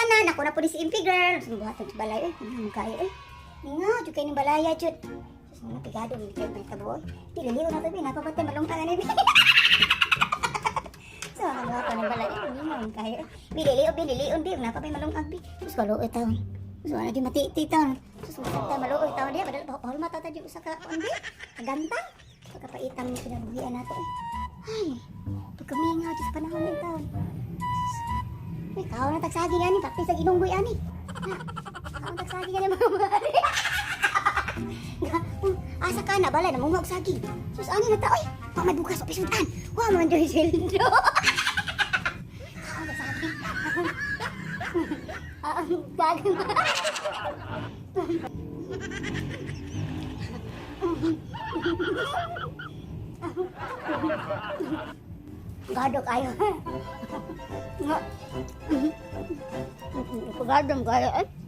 tanan, ako na po ni si MP girl. Sa buhaton sa balay, eh. Ano kayo, eh. Mingaw, jud kayo ng balaya, jud. Sus, mga pigado, hindi kayo panitabo, eh. Dililiw na to, bi. Napapatay, malungka na ni, bi. So, ang buhaton ng balay, eh. Mingaw, kayo, eh. Bililiw, bililiw, bi. Napapay malungkag, bi. Sus, kaluoy taon. Sus, wala jud mati taon. Sus, masakta, maluoy taon diya. Badal, bahol mata ta jud usa ka, kuan, bi. Kagantang. Pagkapaitang kinabuhian nato, eh. Ay, pagkamingaw jud sa panahon ng taon. Uy, kaon na tagsagi ani, pati sa ginunggoy ani. Ha, kaon tagsagi ani mga mare. Asa ka na balay namunga og saging. Sus ani na ta oy. Wa may bugas o pisudan. Wa man joy sweldo. Kaon tagsagi. Ah, dagan. Gado kayo. Nga. Gadong kayo eh.